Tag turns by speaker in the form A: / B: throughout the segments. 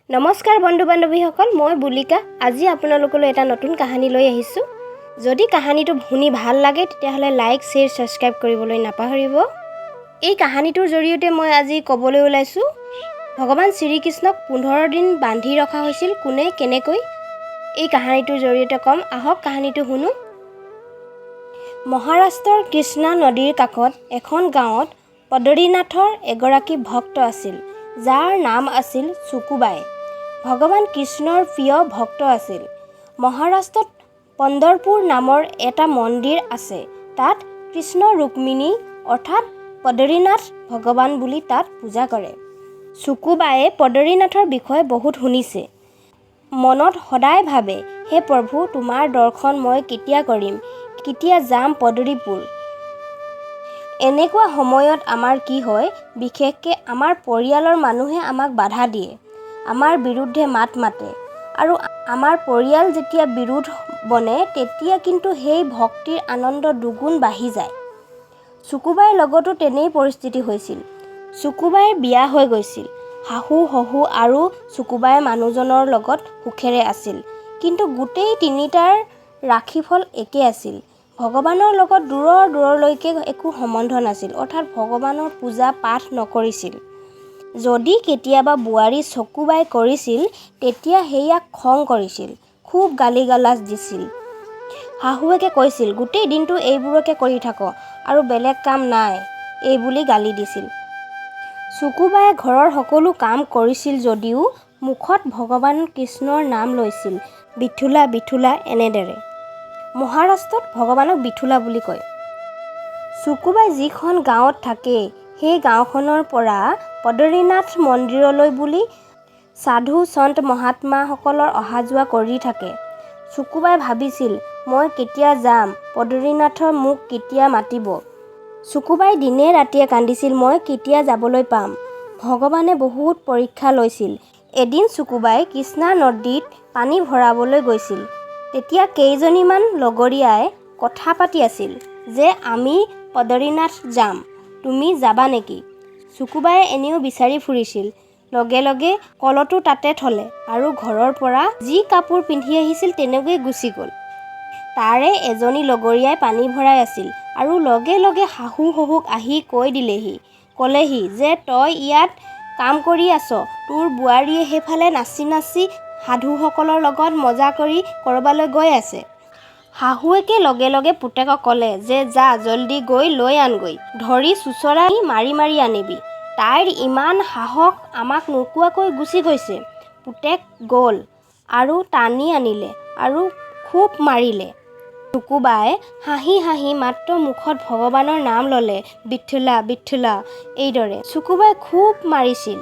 A: নমস্কাৰ বন্ধু বান্ধৱীসকল, মই বুলিকা। আজি আপোনালোকলৈ এটা নতুন কাহিনী লৈ আহিছোঁ। যদি কাহিনীটো শুনি ভাল লাগে, তেতিয়াহ'লে লাইক, শ্বেয়াৰ, ছাবস্ক্ৰাইব কৰিবলৈ নাপাহৰিব। এই কাহিনীটোৰ জৰিয়তে মই আজি ক'বলৈ ওলাইছোঁ, ভগৱান শ্ৰীকৃষ্ণক 15 দিন বান্ধি ৰখা হৈছিল কোনে, কেনেকৈ, এই কাহিনীটোৰ জৰিয়তে ক'ম। আহক, কাহিনীটো শুনো। মহাৰাষ্ট্ৰৰ কৃষ্ণা নদীৰ কাষত এখন গাঁৱত পদৰীনাথৰ এগৰাকী ভক্ত আছিল, যাৰ নাম আছিল চুকুবাই। ভগৱান কৃষ্ণৰ প্ৰিয় ভক্ত আছিল। মহাৰাষ্ট্ৰত পন্দৰপুৰ নামৰ এটা মন্দিৰ আছে। তাত কৃষ্ণ ৰুক্মিণী অৰ্থাৎ পদৰীনাথ ভগৱান বুলি তাত পূজা কৰে। চুকুবায়ে পদৰীনাথৰ বিষয়ে বহুত শুনিছে। মনত সদায় ভাবে, হে প্ৰভু, তোমাৰ দৰ্শন মই কেতিয়া কৰিম? কেতিয়া যাম পদৰীপুৰ? এনেকুৱা সময়ত আমাৰ কি হয়, বিশেষকৈ আমাৰ পৰিয়ালৰ মানুহে আমাক বাধা দিয়ে, আমাৰ বিৰুদ্ধে মাত মাতে আৰু আমাৰ পৰিয়াল যেতিয়া বিৰোধ বনে, তেতিয়া কিন্তু সেই ভক্তিৰ আনন্দ দুগুণ বাঢ়ি যায়। চুকুবাইৰ লগতো তেনেই পৰিস্থিতি হৈছিল। চুকুবাইৰ বিয়া হৈ গৈছিল। শাহু, শহুৰ আৰু চুকুবাইৰ মানুহজনৰ লগত সুখেৰে আছিল। কিন্তু গোটেই তিনিটাৰ ৰাশিফল একে আছিল। ভগৱানৰ লগত দূৰৰ দূৰলৈকে একো সম্বন্ধ নাছিল, অৰ্থাৎ ভগৱানৰ পূজা পাঠ নকৰিছিল। যদি কেতিয়াবা বোৱাৰী চকুবাই কৰিছিল, তেতিয়া সেয়া খং কৰিছিল, খুব গালি গালাজ দিছিল। শাহুৱেকে কৈছিল, গোটেই দিনটো এইবোৰকে কৰি থাক, আৰু বেলেগ কাম নাই, এই বুলি গালি দিছিল। চুকুবায়ে ঘৰৰ সকলো কাম কৰিছিল যদিও মুখত ভগৱান কৃষ্ণৰ নাম লৈছিল, বিঠোলা, বিঠোলা এনেদৰে। মহাৰাষ্ট্ৰত ভগৱানক বিঠোলা বুলি কয়। চুকুবাই যিখন গাঁৱত থাকে, সেই গাঁওখনৰ পৰা পদৰীনাথ মন্দিৰলৈ বুলি সাধু সন্ত মহাত্মাসকলৰ অহা যোৱা কৰি থাকে। চুকুবাই ভাবিছিল, মই কেতিয়া যাম, পদৰীনাথৰ মোক কেতিয়া মাতিব? চুকুবাই দিনে ৰাতিয়ে কান্দিছিল, মই কেতিয়া যাবলৈ পাম? ভগৱানে বহুত পৰীক্ষা লৈছিল। এদিন চুকুবাই কৃষ্ণা নদীত পানী ভৰাবলৈ গৈছিল। তেতিয়া কেইজনীমান লগৰীয়াই কথা পাতি আছিল যে আমি পদৰীনাথ যাম, তুমি যাবা নেকি? চুকুবায়ে এনেও বিচাৰি ফুৰিছিল। লগে লগে কলহটো তাতে থ'লে আৰু ঘৰৰ পৰা যি কাপোৰ পিন্ধি আহিছিল, তেনেকৈয়ে গুচি গ'ল। তাৰে এজনী লগৰীয়াই পানী ভৰাই আছিল আৰু লগে লগে শাহু শহুক আহি কৈ দিলেহি, ক'লেহি যে তই ইয়াত কাম কৰি আছ, তোৰ বোৱাৰীয়ে সেইফালে নাচি নাচি সাধুসকলৰ লগত মজা কৰি ক'ৰবালৈ গৈ আছে। শাহুৱেকে লগে লগে পুতেকক ক'লে যে যা, জলদি গৈ লৈ আনগৈ, ধৰি চোঁচৰাই মাৰি মাৰি আনিবি। তাইৰ ইমান সাহস, আমাক নোকোৱাকৈ গুচি গৈছে। পুতেক গ'ল আৰু টানি আনিলে আৰু খুব মাৰিলে। চুকুবাই হাঁহি হাঁহি মাত্ৰ মুখত ভগৱানৰ নাম ল'লে, বিঠোলা, বিঠোলা এইদৰে। চুকুবাই খুব মাৰিছিল,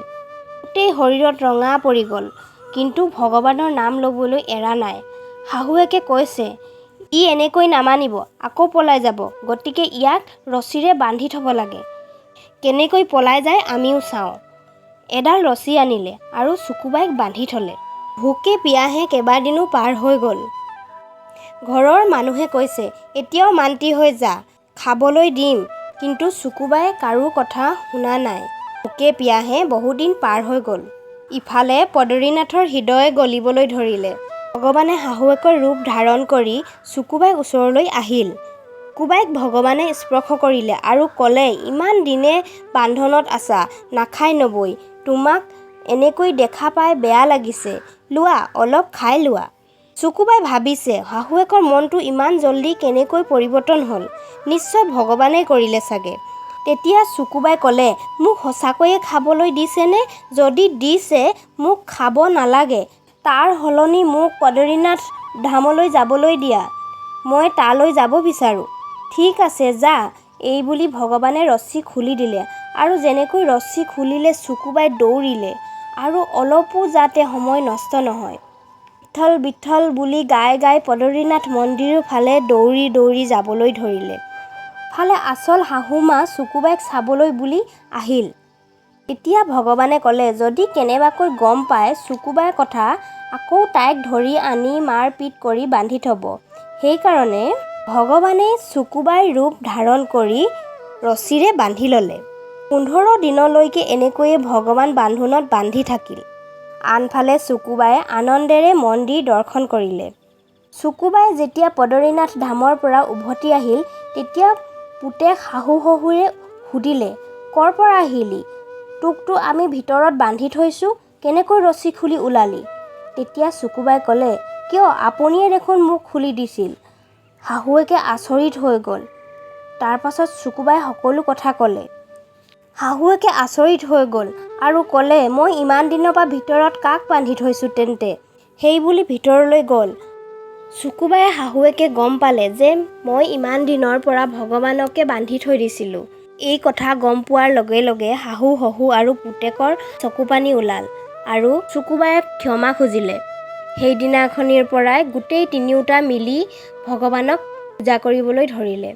A: গোটেই শৰীৰত ৰঙা পৰি গ'ল, কিন্তু ভগৱানৰ নাম ল'বলৈ এৰা নাই। শাহুৱেকে কৈছে, ই এনেকৈ নামানিব, আকৌ পলাই যাব, গতিকে ইয়াক ৰছীৰে বান্ধি থ'ব লাগে। কেনেকৈ পলাই যায় আমিও চাওঁ। এডাল ৰছী আনিলে আৰু চুকুবাইক বান্ধি থ'লে। ভোকে পিয়াহে কেইবাদিনো পাৰ হৈ গ'ল। ঘৰৰ মানুহে কৈছে, এতিয়াও মান্তি হৈ যা, খাবলৈ দিম। কিন্তু চুকুবাই কাৰো কথা শুনা নাই। ভোকে পিয়াহে বহুদিন পাৰ হৈ গ'ল। ইফালে পদৰীনাথৰ হৃদয় গলিবলৈ ধৰিলে। ভগৱানে শাহুৱেকৰ ৰূপ ধাৰণ কৰি চুকুবাইৰ ওচৰলৈ আহিল। চুকুবাইক ভগৱানে স্পৰ্শ কৰিলে আৰু ক'লে, ইমান দিনে বান্ধোনত আছা, নাখাই নবৈ, তোমাক এনেকৈ দেখা পাই বেয়া লাগিছে। লোৱা, অলপ খাই লোৱা। চুকুবাই ভাবিছে, শাহুৱেকৰ মনটো ইমান জলদি কেনেকৈ পৰিৱৰ্তন হ'ল? নিশ্চয় ভগৱানেই কৰিলে চাগে। তেতিয়া চুকুবাই ক'লে, মোক সঁচাকৈয়ে খাবলৈ দিছেনে? যদি দিছে, মোক খাব নালাগে। তাৰ সলনি মোক পদৰীনাথ ধামলৈ যাবলৈ দিয়া। মই তালৈ যাব বিচাৰোঁ। ঠিক আছে, যা। এইবুলি ভগৱানে ৰছী খুলি দিলে আৰু যেনেকৈ ৰছী খুলিলে, চুকুবাই দৌৰিলে আৰু অলপো যাতে সময় নষ্ট নহয়, বিঠল বিঠল বুলি গাই গাই পদৰীনাথ মন্দিৰৰ ফালে দৌৰি দৌৰি যাবলৈ ধৰিলে। ইফালে আচল শাহুমা চুকুবাইক চাবলৈ বুলি আহিল। তেতিয়া ভগৱানে ক'লে, যদি কেনেবাকৈ গম পায় চুকুবাইৰ কথা, আকৌ তাইক ধৰি আনি মাৰ পিট কৰি বান্ধি থ'ব। সেইকাৰণে ভগৱানে চুকুবাইৰ ৰূপ ধাৰণ কৰি ৰছীৰে বান্ধি ল'লে। 15 দিনলৈকে এনেকৈয়ে ভগৱান বান্ধোনত বান্ধি থাকিল। আনফালে চুকুবায়ে আনন্দেৰে মন্দিৰ দৰ্শন কৰিলে। চুকুবাই যেতিয়া বদৰীনাথ ধামৰ পৰা উভতি আহিল, তেতিয়া পুতেক শাহু শহুৰে সুধিলে, ক'ৰ পৰা আহিলি? তোকতো আমি ভিতৰত বান্ধি থৈছোঁ, কেনেকৈ ৰছী খুলি ওলালি? তেতিয়া চুকুবাই ক'লে, কিয়, আপুনিয়ে দেখোন মোক খুলি দিছিল। শাহুৱেকে আচৰিত হৈ গ'ল। তাৰ পাছত চুকুবাই সকলো কথা ক'লে। শাহুৱেকে আচৰিত হৈ গ'ল আৰু ক'লে, মই ইমান দিনৰ পৰা ভিতৰত কাক বান্ধি থৈছোঁ তেন্তে? সেইবুলি ভিতৰলৈ গ'ল। চুকুবায়ে শাহুৱেকে গম পালে যে মই ইমান দিনৰ পৰা ভগৱানকে বান্ধি থৈ দিছিলোঁ। এই কথা গম পোৱাৰ লগে লগে শাহু শহুৰ আৰু পুতেকৰ চকুপানী ওলাল আৰু চুকুবায়ে ক্ষমা খুজিলে। সেইদিনাখনিৰ পৰাই গোটেই তিনিওটা মিলি ভগৱানক পূজা কৰিবলৈ ধৰিলে।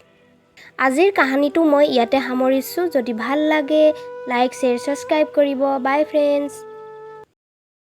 A: আজিৰ কাহিনীটো মই ইয়াতে সামৰিছোঁ। যদি ভাল লাগে, লাইক, শ্বেয়াৰ, ছাবস্ক্ৰাইব কৰিব। Bye friends.